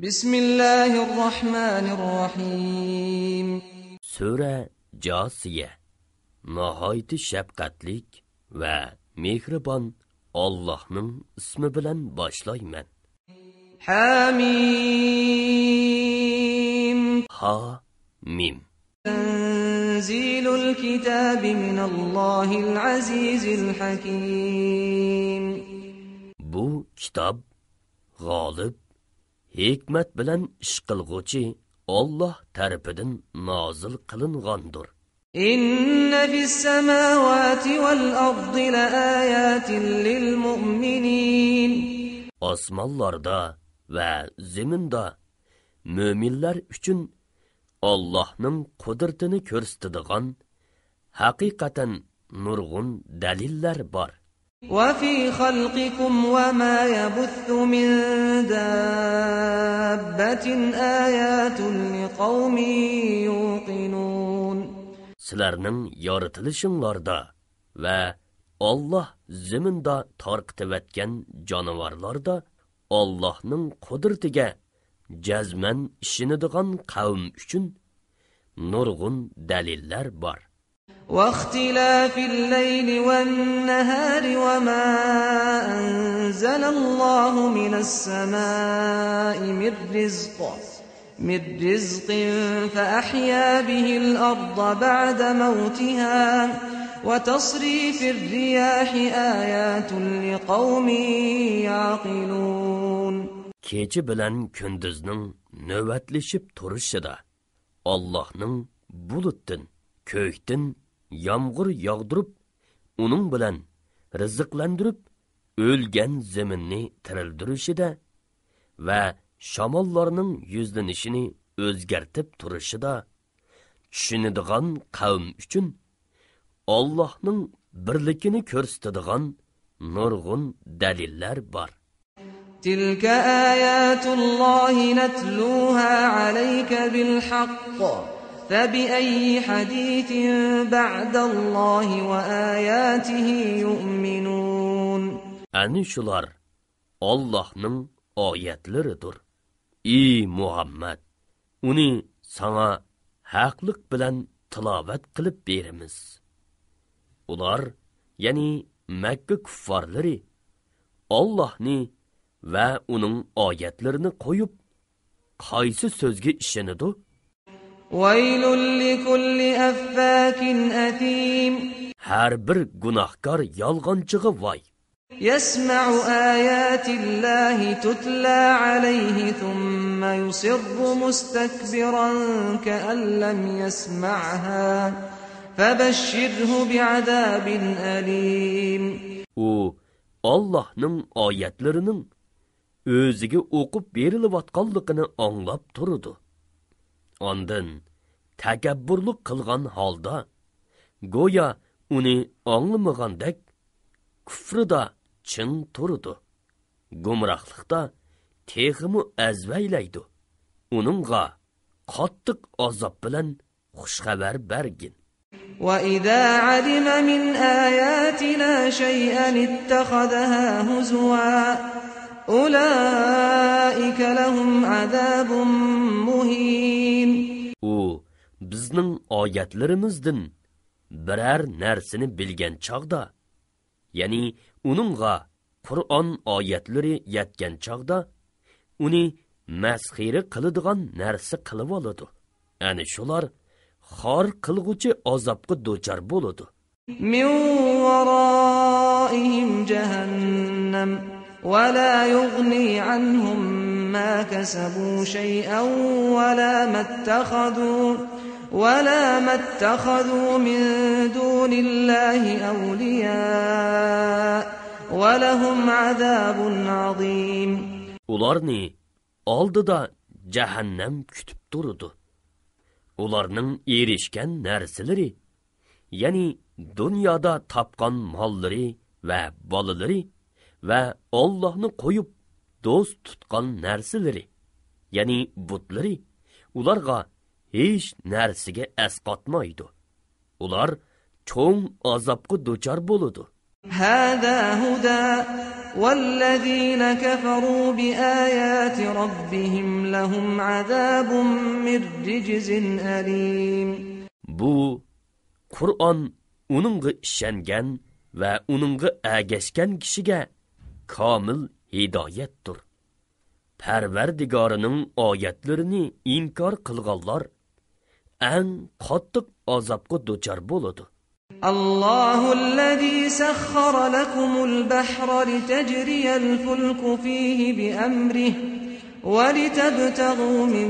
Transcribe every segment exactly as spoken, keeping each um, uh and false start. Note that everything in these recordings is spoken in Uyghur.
بسم الله الرحمن الرحيم. سۈرە جاسىيە. ناھايىتى شەپقەتلىك ۋە مېھرىبان ئاللاھنىڭ ئىسمى بىلەن باشلايمەن. حميم. ھا مىم. تنزيل الكتاب من الله العزيز الحكيم. بۇ كىتاب غالىب، ھېكمەت بىلەن ئىش قىلغۇچى ئاللاھ تەرىپىدىن نازىل قىلىنغاندۇر. إن في السماوات والأرض لآيات للمؤمنين. ئاسمانلاردا ۋە زېمىندا مۆمىنلەر ئۈچۈن ئاللاھنىڭ قۇدرىتىنى كۆرسىتىدىغان ھەقىقەتەن نۇرغۇن دەلىللەر بار. وفي خلقكم وما يبث من دابة آيات لقوم يوقنون. سىلەرنىڭ يارىتىلىشىڭلاردا ۋە ئاللاھ زېمىندا تارقىتىۋەتكەن جانىۋارلاردا ئاللاھنىڭ قۇدرىتىگە جەزمەن ئىشىنىدىغان قەۋم ئۈچۈن نۇرغۇن دەلىللەر بار. واختلاف الليل والنهار وما أنزل الله من السماء من رزق من رزق فأحيا به الأرض بعد موتها وتصريف الرياح آيات لقوم يعقلون. كېچە بىلەن كۈندۈزنىڭ نۆۋەتلىشىپ تۇرۇشىدا، ئاللاھنىڭ بۇلۇتتىن، كۆكتىن يامغۇر ياغدۇرۇپ، ئۇنىڭ بىلەن رىزىقلاندۇرۇپ، ئۆلگەن زېمىننى تىرىلدۈرۈشىدە ۋە شاماللارنىڭ يۈزلىنىشىنى ئۆزگەرتىپ تۇرۇشىدا چۈشىنىدىغان قەۋم ئۈچۈن ئاللاھنىڭ بىرلىكىنى كۆرسىتىدىغان نۇرغۇن دەلىللەر بار. تلك آيات الله نتلوها عليك بالحق فبأي حديث بعد الله وآياته يؤمنون. ئەنە شۇلار ئاللاھنىڭ ئايەتلىرىدۇر. ئى مۇھەممەد، ئۇنى ساڭا ھەقلىق بىلەن تىلاۋەت قىلىپ بېرىمىز. ئۇلار، يەنى مەككە كۇففارلىرى، ئاللاھنى ۋە ئۇنىڭ ئايەتلىرىنى قويۇپ، قايسى سۆزگە ئىشىنىدۇ؟ ويل لكل أفاك أثيم. ھەر بىر گۇناھكار يالغانچىغا ۋاي. يسمع آيات الله تتلى عليه ثم يصر مستكبرا كأن لم يسمعها فبشره بعذاب أليم. ئۇ ئاللاھنىڭ ئايەتلىرىنىڭ ئۆزىگە ئوقۇپ بېرىلىۋاتقانلىقىنى ئاڭلاپ تۇرىدۇ. ئاندىن تەكەببۇرلۇق قىلغان ھالدا، گويا ئۇنى ئاڭلىمىغاندەك، كۇفرىدا چىڭ تۇرىدۇ. گۇمراھلىقتا تېخىمۇ ئەزۋەيلەيدۇ. ئۇنىڭغا قاتتىق ئازاب بىلەن خۇش خەۋەر بەرگىن. وإذا علم من آياتنا شيئا اتخذها هزوا أولئك لهم عذاب مهين. ئۇ بىزنىڭ ئايەتلىرىمىزدىن بىرەر نەرسىنى بىلگەن چاغدا، يەنى ئۇنىڭغا قۇرئان ئايەتلىرى يەتكەن چاغدا ئۇنى مەسخىرە قىلىدىغان نەرسە قىلىۋالىدۇ. ئەنە شۇلار خار قىلغۇچى ئازابقا دۇچار بولىدۇ. من ورائهم جهنم ولا يغني عنهم ما كسبوا شيئا ولا ما اتخذوا ولا ما اتخذوا من دون الله أولياء ولهم عذاب عظيم. ئۇلارنى ئالدىدا جەھەننەم كۈتۈپ تۇرىدۇ. ئۇلارنىڭ ئېرىشكەن نەرسىلىرى، يەنى دۇنيادا تاپقان ماللىرى ۋە بالىلىرى ۋە ئاللاھنى قويۇپ دوست تۇتقان نەرسىلىرى، يەنى بۇتلىرى، ئۇلارغا ھېچ نەرسىگە ئەسقاتمايدۇ. ئۇلار چوڭ ئازابقا دۇچار بولىدۇ. هذا هدى والذين كفروا بآيات ربهم لهم عذاب من رجز أليم. بۇ قۇرئان ئۇنىڭغا ئىشەنگەن ۋە ئۇنىڭغا ئەگەشكەن كىشىگە كامىل ھىدايەتتۇر. پەرۋەردىگارىنىڭ ئايەتلىرىنى ئىنكار قىلغانلار ئەڭ قاتتىق ئازابقا دۇچار بولىدۇ. الله الذي سخر لكم البحر لتجري الفلك فيه بأمره ولتبتغوا من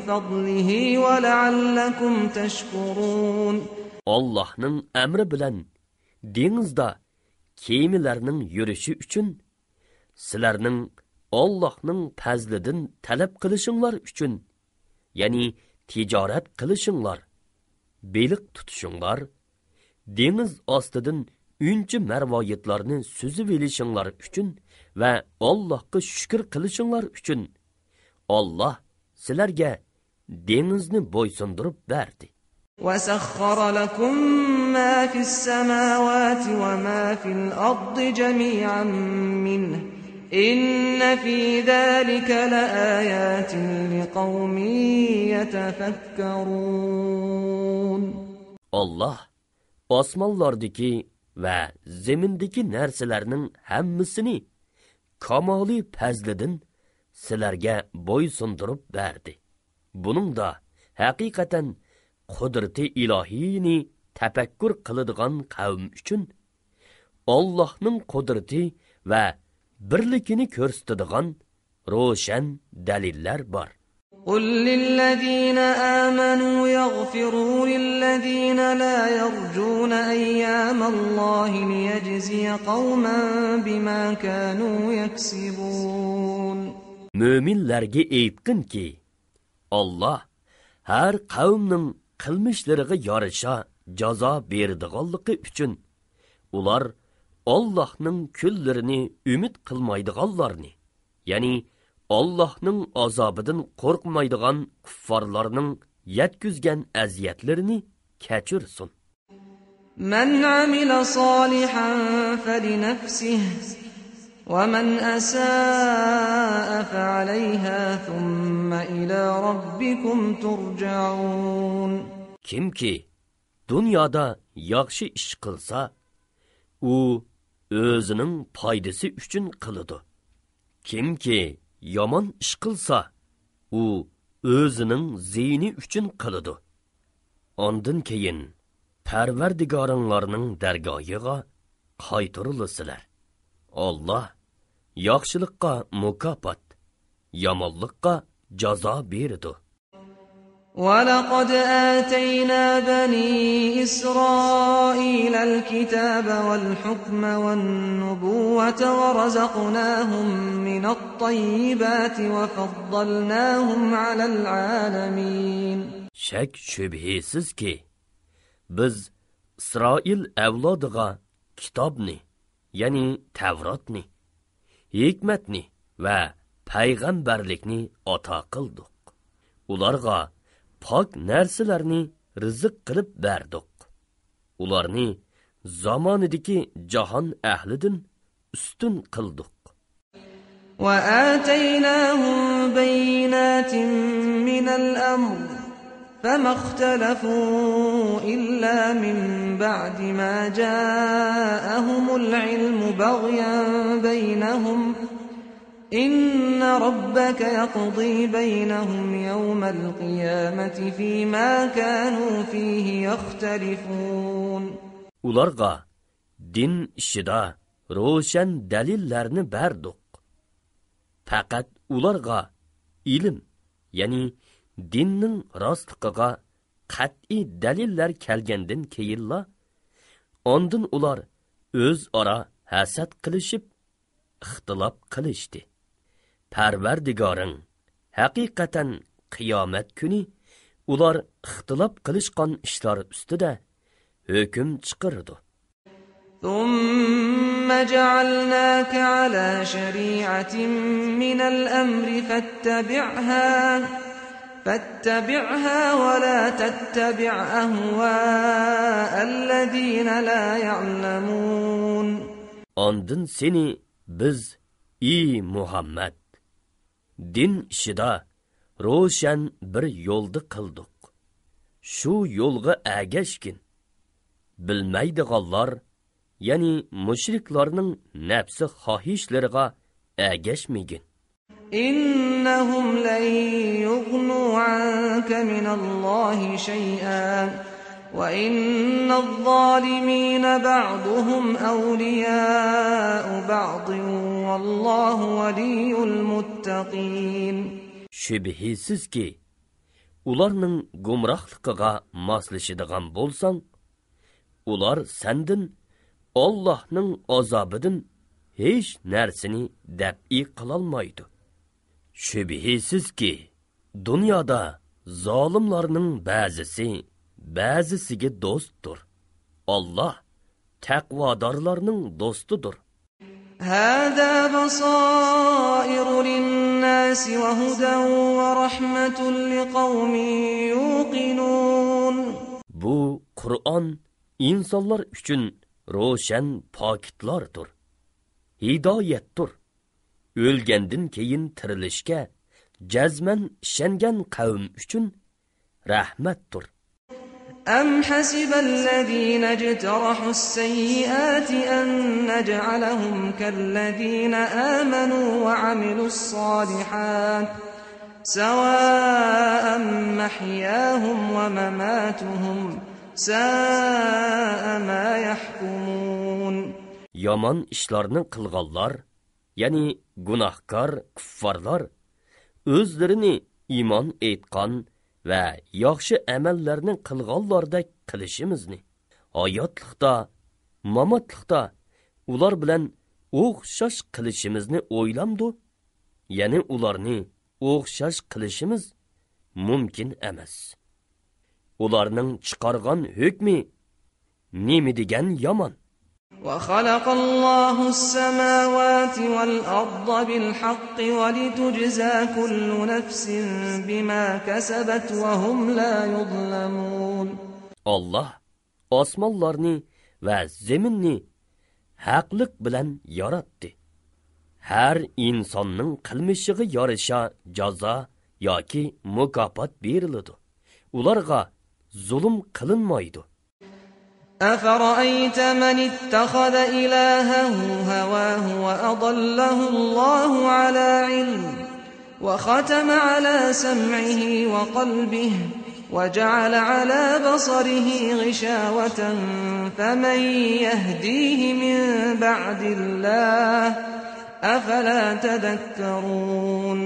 فضله ولعلكم تشكرون. ئاللاھنىڭ ئەمرى بىلەن دېڭىزدا كېمىلەرنىڭ يۈرۈشى ئۈچۈن، سىلەرنىڭ ئاللاھنىڭ پەزلىدىن تەلەپ قىلىشىڭلار ئۈچۈن، يەنى تىجارەت قىلىشىڭلار، بېلىق تۇتۇشۇڭلار، دېڭىز ئاستىدىن ئۈنچە مەرۋايىتلارنى سۈزۈۋېلىشىڭلار ئۈچۈن ۋە ئاللاھقا شۈكۈر قىلىشىڭلار ئۈچۈن، ئاللاھ سىلەرگە دېڭىزنى بويسۇندۇرۇپ بەردى. وسخر لكم ما في السماوات وما في الأرض جميعا منه إن في ذلك لآيات لقوم يتفكرون. ئاللاھ ئاسمانلاردىكى ۋە زېمىندىكى نەرسىلەرنىڭ ھەممىسىنى كامالىي پەزلىدىن سىلەرگە بويسۇندۇرۇپ بەردى. بۇنىڭدا ھەقىقەتەن قۇدرىتى ئىلاھىينى تەپەككۇر قىلىدىغان قەۋم ئۈچۈن ئاللاھنىڭ قۇدرىتى ۋە بىرلىكىنى كۆرسىتىدىغان روشەن دەلىللەر بار. قل للذين آمنوا يغفروا للذين لا يرجون أيام الله ليجزي قوما بما كانوا يكسبون. مۆمىنلەرگە ئېيتقىنكى، ئاللاھ ھەر قەۋمنىڭ قىلمىشلىرىغا يارىشا جازا بېرىدىغانلىقى ئۈچۈن، ئۇلار ئاللاھنىڭ كۈنلىرىنى ئۈمىد قىلمايدىغانلارنى، يەنى ئاللاھنىڭ ئازابىدىن قورقمايدىغان كۇففارلارنىڭ يەتكۈزگەن ئەزىيەتلىرىنى كەچۈرسۇن. من عمل صالحا فلنفسه ومن أساء فعليها ثم إلى ربكم ترجعون. كىمكى دۇنيادا ياخشى ئىش قىلسا، ئۇ ئۆزىنىڭ پايدىسى ئۈچۈن قىلىدۇ. كىمكى يامان ئىش قىلسا، ئۇ ئۆزىنىڭ زىيىنى ئۈچۈن قىلىدۇ. ئاندىن كېيىن پەرۋەردىگارىڭلارنىڭ دەرگاھىغا قايتۇرۇلىسىلەر. ئاللاھ ياخشىلىققا مۇكاپات، يامانلىققا جازا بېرىدۇ. ولقد آتينا بني إسرائيل الكتاب والحكم والنبوة ورزقناهم من الطيبات وفضلناهم على العالمين. شەك-شۈبھىسىزكى، بىز ئىسرائىل ئەۋلادىغا كىتابنى، يەنى تەۋراتنى، ھېكمەتنى ۋە پەيغەمبەرلىكنى ئاتا قىلدۇق. ئۇلارغا پاك نەرسىلەرنى رىزىق قىلىپ بەردۇق. ئۇلارنى زامانىدىكى جاھان ئەھلىدىن ئۈستۈن قىلدۇق. وآتيناهم بينات من الأمر فما اختلفوا إلا من بعد ما جاءهم العلم بغيا بينهم إن ربك يقضي بينهم يوم القيامة فيما كانوا فيه يختلفون. ئۇلارغا دىن ئىشىدا روشەن دەلىللەرنى بەردۇق. پەقەت ئۇلارغا ئىلىم، يەنى دىننىڭ راستلىقىغا قەتئىي دەلىللەر كەلگەندىن كېيىنلا، ئاندىن ئۇلار ئۆزئارا ھەسەت قىلىشىپ، ئىختىلاپ قىلىشتى. پەرۋەردىگارىڭ ھەقىقەتەن قىيامەت كۈنى ئۇلار ئىختىلاپ قىلىشقان ئىشلار ئۈستىدە ھۆكۈم چىقىرىدۇ. ثم جعلناك على شريعة من الأمر فاتبعها، فاتبعها ولا تتبع أهواء الذين لا يعلمون. ئاندىن سېنى بىز، ئى مۇھەممەد، دىن ئىشىدا روشەن بىر يولدا قىلدۇق. شۇ يولغا ئەگەشكىن. بىلمەيدىغانلار، يەنى مۇشرىكلارنىڭ نەپسى خاھىشلىرىغا ئەگەشمىگىن. إنهم لن يغنوا عنك من الله شيئا وإن الظالمين بعضهم أولياء بعض والله ولي المتقين. شۈبھىسىزكى، ئۇلارنىڭ گۇمراھلىقىغا ماسلىشىدىغان بولساڭ، ئۇلار سەندىن ئاللاھنىڭ ئازابىدىن ھېچ نەرسىنى دەپئى قىلالمايدۇ. شۈبھىسىزكى، دۇنيادا زالىملارنىڭ بەزىسى بەزىسىگە دوستتۇر. ئاللاھ تەقۋادارلارنىڭ دوستىدۇر. هذا بصائر للناس وهدى ورحمة لقوم يوقنون. بۇ قۇرئان ئىنسانلار ئۈچۈن روشەن پاكىتلاردۇر، ھىدايەتتۇر. ئۆلگەندىن كېيىن تىرىلىشكە جەزمەن ئىشەنگەن قەۋم ئۈچۈن رەھمەتتۇر. أم حسب الذين اجترحوا السيئات أن نجعلهم كالذين آمنوا وعملوا الصالحات سواء محياهم ومماتهم ساء ما يحكمون. يامان ئىشلارنى قىلغانلار، يەنى گۇناھكار كۇففارلار ئۆزلىرىنى ئىمان ئېيتقان ۋە ياخشى ئەمەللەرنى قىلغانلاردەك قىلىشىمىزنى، ھاياتلىقتا، ماماتلىقتا ئۇلار بىلەن ئوخشاش قىلىشىمىزنى ئويلامدۇ؟ يەنى ئۇلارنى ئوخشاش قىلىشىمىز مۇمكىن ئەمەس. ئۇلارنىڭ چىقارغان ھۆكمى نېمە دېگەن يامان! وخلق الله السماوات والأرض بالحق ولتجزى كل نفس بما كسبت وهم لا يظلمون. ئاللاھ ئاسمانلارنى ۋە زېمىننى ھەقلىق بىلەن ياراتتى. ھەر ئىنساننىڭ قىلمىشىغا يارىشا جازا ياكى مۇكاپات بېرىلىدۇ. ئۇلارغا زۇلۇم قىلىنمايدۇ. أفرأيت من اتخذ إلهه هواه وأضله الله على علم وختم على سمعه وقلبه وجعل على بصره غشاوة فمن يهديه من بعد الله أفلا تذكرون.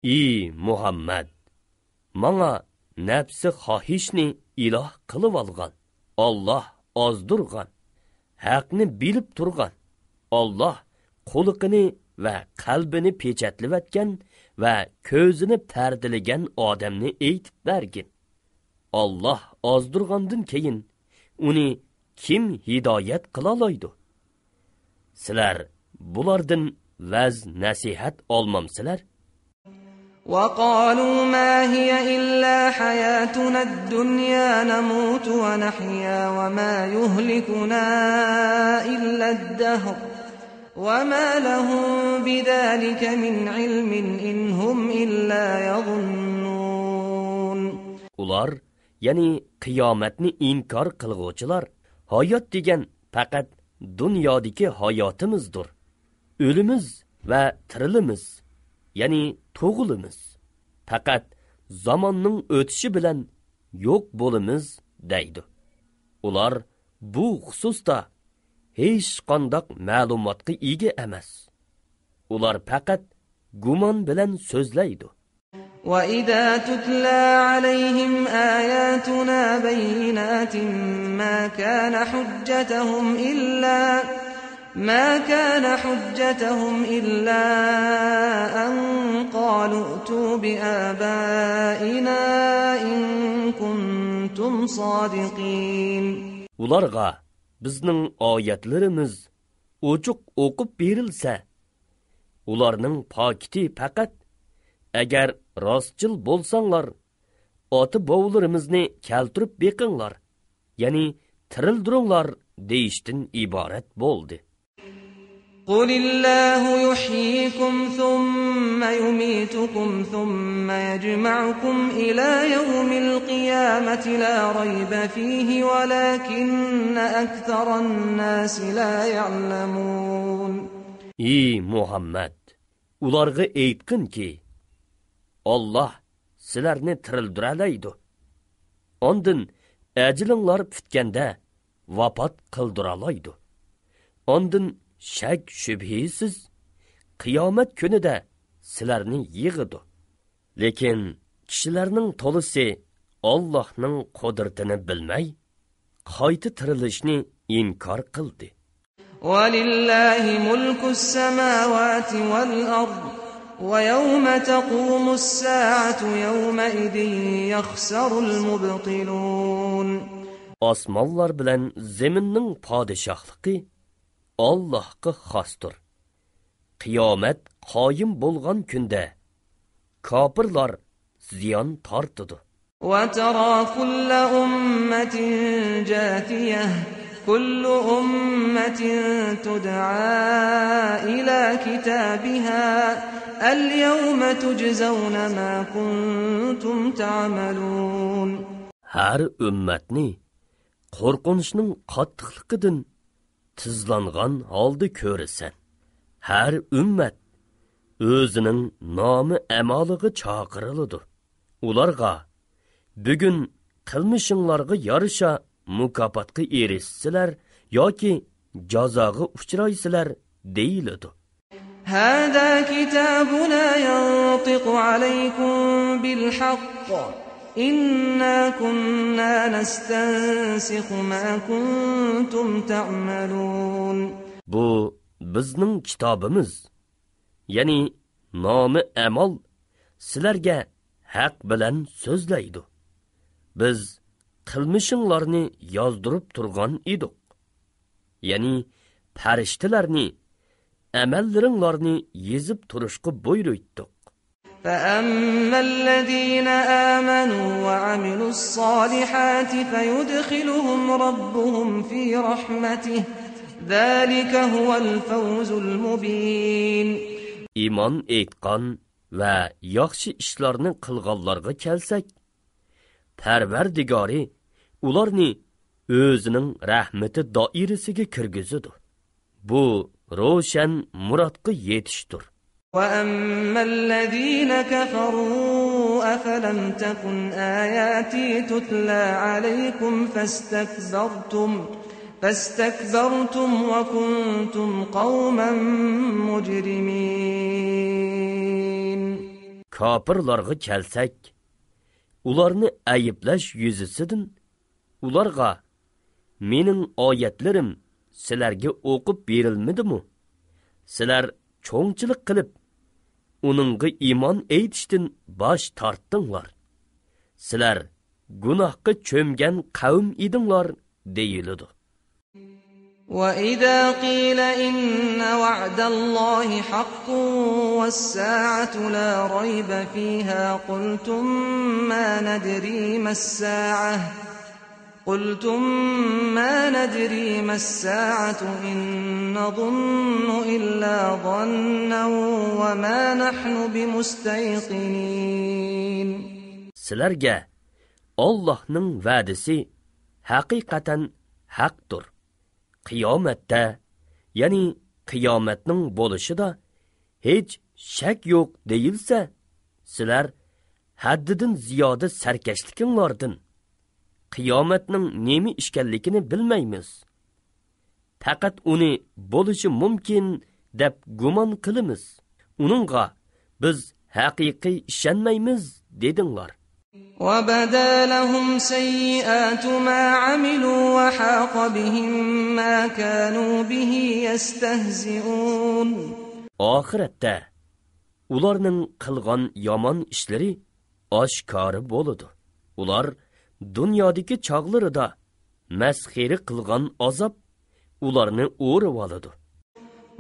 ئى مۇھەممەد! ماڭا نەپسى خاھىشنى ئىلاھ قىلىۋالغان، ئاللاھ ئازدۇرغان، ھەقنى بىلىپ تۇرغان، ئاللاھ قۇلىقىنى ۋە قەلبىنى پېچەتلىۋەتكەن ۋە كۆزىنى پەردىلىگەن ئادەمنى ئېيتىپ بەرگىن. ئاللاھ ئازدۇرغاندىن كېيىن ئۇنى كىم ھىدايەت قىلالايدۇ؟ سىلەر بۇلاردىن ۋەز-نەسىھەت ئالمامسىلەر؟ وقالوا ما هي إلا حياتنا الدنيا نموت ونحيا وما يهلكنا إلا الدهر وما لهم بذلك من علم إن هم إلا يظنون. ئۇلار، يەنى قىيامەتنى ئىنكار قىلغۇچىلار، ھايات دېگەن پەقەت دۇنيادىكى ھاياتىمىزدۇر. ئۆلىمىز ۋە تىرىلىمىز، يەنى تۇغۇلىمىز. پەقەت زاماننىڭ ئۆتۈشى بىلەن يوق بولىمىز، دەيدۇ. ئۇلار بۇ خۇسۇستا ھېچقانداق مەلۇماتقا ئىگە ئەمەس. ئۇلار پەقەت گۇمان بىلەن سۆزلەيدۇ. وإذا تتلى عليهم آياتنا بينات ما كان حجتهم إلا، ما كان حجتهم إلا أن قالوا ائتوا بآبائنا إن كنتم صادقين. ئۇلارغا بىزنىڭ ئايەتلىرىمىز ئوچۇق ئوقۇپ بېرىلسە، ئۇلارنىڭ پاكىتى پەقەت، ئەگەر راستچىل بولساڭلار، ئاتا-بوۋىلىرىمىزنى كەلتۈرۈپ بېقىڭلار، يەنى تىرىلدۈرۈڭلار دېيىشتىن ئىبارەت بولدى. قل الله يحييكم ثم يميتكم ثم يجمعكم إلى يوم القيامة لا ريب فيه ولكن أكثر الناس لا يعلمون. ئى مۇھەممەد، ئۇلارغا ئېيتقىنكى، ئاللاھ سىلەرنى تىرىلدۈرەلەيدۇ. ئاندىن ئەجىلىڭلار پۈتكەندە ۋاپات قىلدۇرالايدۇ. ئاندىن شەك-شۈبھىسىز قىيامەت كۈنىدە سىلەرنى يىغىدۇ. لېكىن كىشىلەرنىڭ تولىسى ئاللاھنىڭ قۇدرىتىنى بىلمەي، قايتا تىرىلىشنى ئىنكار قىلدى. ولله ملك السماوات والأرض ويوم تقوم الساعة يومئذ يخسر المبطلون. ئاسمانلار بىلەن زېمىننىڭ پادىشاھلىقى ئاللاھقا خاستۇر. قىيامەت قايىم بولغان كۈندە كاپىرلار زىيان تارتىدۇ. وترى كل أمة جاثية، كل أمة تدعى إلى كتابها، اليوم تجزون ما كنتم تعملون. ھەر ئۈممەتنى قورقۇنچنىڭ قاتتىقلىقىدىن تىزلانغان ھالدا كۆرىسەن. ھەر ئۈممەت ئۆزىنىڭ نامە-ئەمالىغا چاقىرىلىدۇ. ئۇلارغا، بۈگۈن قىلمىشىڭلارغا يارىشا مۇكاپاتقا ئېرىشىسىلەر ياكى جازاغا ئۇچرايسىلەر، دېيىلىدۇ. هذا كتابنا ينطق عليكم بالحق إنا كنا نستنسخ ما كنتم تعملون. بۇ بىزنىڭ كىتابىمىز، يەنى نامە-ئەمال سىلەرگە ھەق بىلەن سۆزلەيدۇ. بىز قىلمىشىڭلارنى يازدۇرۇپ تۇرغان ئىدۇق. يەنى پەرىشتىلەرنى ئەمەللىرىڭلارنى يېزىپ تۇرۇشقا بۇيرۇيتتۇق. فأما الذين آمنوا وعملوا الصالحات فيدخلهم ربهم في رحمته ذلك هو الفوز المبين. ئىمان ئېيتقان ۋە ياخشى ئىشلارنى قىلغانلارغا كەلسەك، پەرۋەردىگارى ئۇلارنى ئۆزىنىڭ رەھمىتى دائىرىسىگە كىرگۈزىدۇ. بۇ روشەن مۇرادقا يېتىشتۇر. وأما الذين كفروا أفلم تكن آياتي تتلى عليكم فاستكبرتم فاستكبرتم وكنتم قوما مجرمين. كاپىرلارغا كەلسەك، ئۇلارنى ئەيىبلەش يۈزىسىدىن ئۇلارغا، مېنىڭ ئايەتلىرىم سىلەرگە ئوقۇپ بېرىلمىدىمۇ؟ سىلەر چوڭچىلىق قىلىپ، ئۇنىڭغا ئىمان ئېيتىشتىن باش تارتتىڭلار. سىلەر گۇناھقا چۆمگەن قەۋم ئىدىڭلار، دېيىلىدۇ. وإذا قيل إن وعد الله حق والساعة لا ريب فيها قلتم ما ندري ما الساعة قلتم ما ندري ما الساعة إن نظن إلا ظنا وما نحن بمستيقنين. سىلەرگە ئاللاھنىڭ ۋەدىسى ھەقىقەتەن ھەقتۇر. قىيامەتتە، يەنى قىيامەتنىڭ بولۇشىدا ھېچ شەك يوق دېيىلسە، سىلەر ھەددىدىن زىيادە سەركەشلىكىڭلاردىن، قىيامەتنىڭ نېمە ئىكەنلىكىنى بىلمەيمىز. پەقەت ئۇنى بولۇشى مۇمكىن دەپ گۇمان قىلىمىز. ئۇنىڭغا بىز ھەقىقىي ئىشەنمەيمىز، دېدىڭلار. وبدا لهم سيئات ما عملوا وحاق بهم ما كانوا به يستهزئون. ئاخىرەتتە ئۇلارنىڭ قىلغان يامان ئىشلىرى ئاشكارا بولىدۇ. ئۇلار دۇنيادىكى چاغلىرىدا مەسخىرە قىلغان ئازاب ئۇلارنى ئورىۋالىدۇ.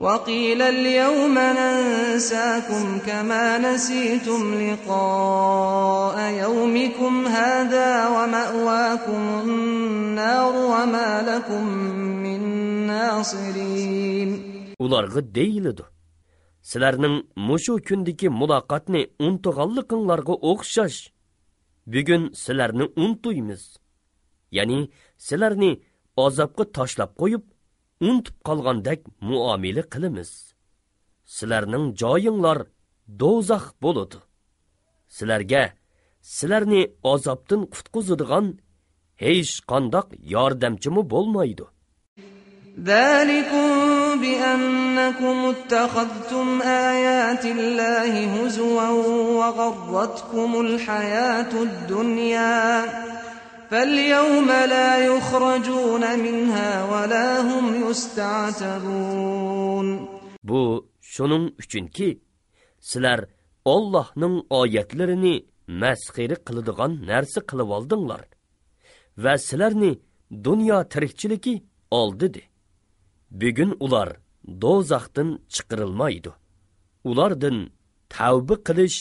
وقيل اليوم ننساكم كما نسيتم لقاء يومكم هذا ومأواكم النار وما لكم من ناصرين. ئۇلارغا دېيىلىدۇ: سىلەرنىڭ مۇشۇ كۈندىكى مۇلاقاتنى ئۇنتۇغانلىقىڭلارغا ئوخشاش، بۈگۈن سىلەرنى ئۇنتۇيمىز. يەنى سىلەرنى ئازابقا تاشلاپ قويۇپ، ئۇنتۇپ قالغاندەك مۇئامىلە قىلىمىز. سىلەرنىڭ جايىڭلار دوزاخ بولىدۇ. سىلەرگە سىلەرنى ئازابتىن قۇتقۇزىدىغان ھېچقانداق ياردەمچىمۇ بولمايدۇ. ذلكم بأنكم اتخذتم آيات الله هزوا وغرتكم الحياة الدنيا فاليوم لا يخرجون منها ولا هم يستعتبون. بۇ شۇنىڭ ئۈچۈنكى، سىلەر ئاللاھنىڭ ئايەتلىرىنى مەسخىرە قىلىدىغان نەرسە قىلىۋالدىڭلار ۋە سىلەرنى دۇنيا تىرىكچىلىكى ئالدىدى. بۈگۈن ئۇلار دوزاختىن چىقىرىلمايدۇ. ئۇلاردىن تەۋبە قىلىش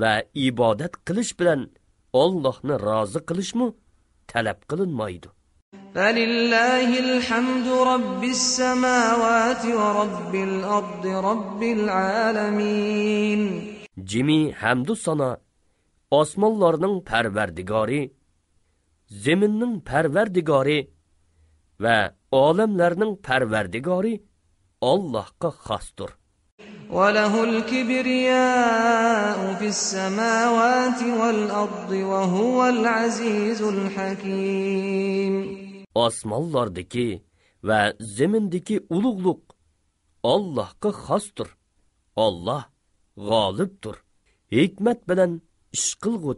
ۋە ئىبادەت قىلىش بىلەن ئاللاھنى رازى قىلىشمۇ تەلەپ قىلىنمايدۇ. فلله الحمد رب السماوات ورب الأرض رب العالمين. جىمى ھەمدۇ سانا ئاسمانلارنىڭ پەرۋەردىگارى، زېمىننىڭ پەرۋەردىگارى ۋە ئالەملەرنىڭ پەرۋەردىگارى ئاللاھقا خاستۇر. وله الكبرياء في السماوات والأرض وهو العزيز الحكيم. ئاسمانلاردىكى ۋە زېمىندىكى ئۇلۇغلۇق ئاللاھقا خاستۇر. ئاللاھ غالىبتۇر، ھېكمەت بىلەن ئىش قىلغۇچى.